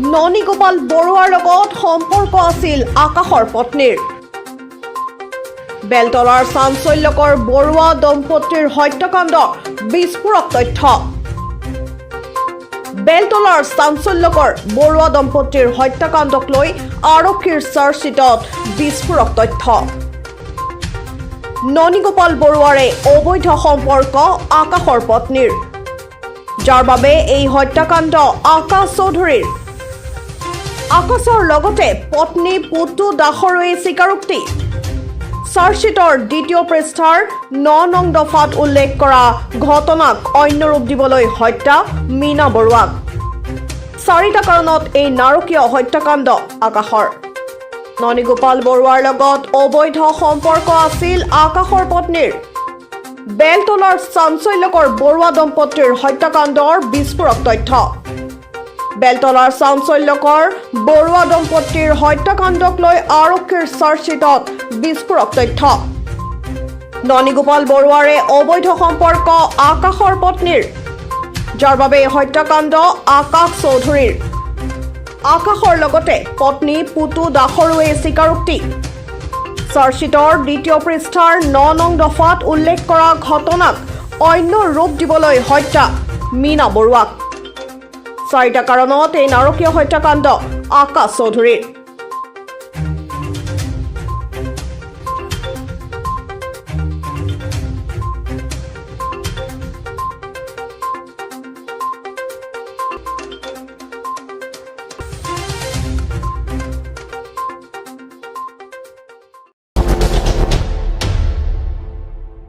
ননীগোপাল বৰুৱাৰ লগত সম্পৰ্ক আছিল আকাশৰ পত্নীৰ। বেলতলাৰ চাঞ্চল্যকৰ বৰুৱা দম্পতীৰ হত্যাকাণ্ডৰ বিস্ফোৰক তথ্য। বেলতলাৰ চাঞ্চল্যকৰ বৰুৱা দম্পতীৰ হত্যাকাণ্ডক লৈ আৰক্ষীৰ চাৰ্জশ্বীটত বিস্ফোৰক তথ্য। ননীগোপাল বৰুৱাৰে অবৈধ সম্পৰ্ক আকাশৰ পত্নীৰ, যাৰ বাবে এই হত্যাকাণ্ড আকাশ চৌধুৰীৰ। আকাশৰ লগতে পত্নী পুতু দাসৰো এই স্বীকাৰোক্তি। চাৰ্জশ্বীটৰ দ্বিতীয় পৃষ্ঠাৰ 9 নং দফাত উল্লেখ কৰা ঘটনাক অন্য ৰূপ দিবলৈ হত্যা মীনা বৰুৱাক। চাৰিটা কাৰণত এই নাৰকীয় হত্যাকাণ্ড আকাশৰ। ননীগোপাল বৰুৱাৰ লগত অবৈধ সম্পৰ্ক আছিল আকাশৰ পত্নীৰ। বেলতলাৰ চাঞ্চল্যকৰ বৰুৱা দম্পতীৰ হত্যাকাণ্ডৰ বিস্ফোৰক তথ্য। বেলতলাৰ চাঞ্চল্যকৰ বৰুৱা দম্পতীৰ হত্যাকাণ্ডক লৈ আৰক্ষীৰ চাৰ্জশ্বীটত বিস্ফোৰক তথ্য। ননীগোপাল বৰুৱাৰে অবৈধ সম্পৰ্ক আকাশৰ পত্নীৰ, যাৰ বাবে এই হত্যাকাণ্ড আকাশ চৌধুৰীৰ। আকাশৰ লগতে পত্নী পুতু দাসৰো এই স্বীকাৰোক্তি। চাৰ্জশ্বীটৰ দ্বিতীয় পৃষ্ঠাৰ 9 নং দফাত উল্লেখ কৰা ঘটনাক অন্য ৰূপ দিবলৈ হত্যা মীনা বৰুৱাক। চাৰিটা কাৰণত এই নাৰকীয় হত্যাকাণ্ড আকাশ চৌধুৰীৰ।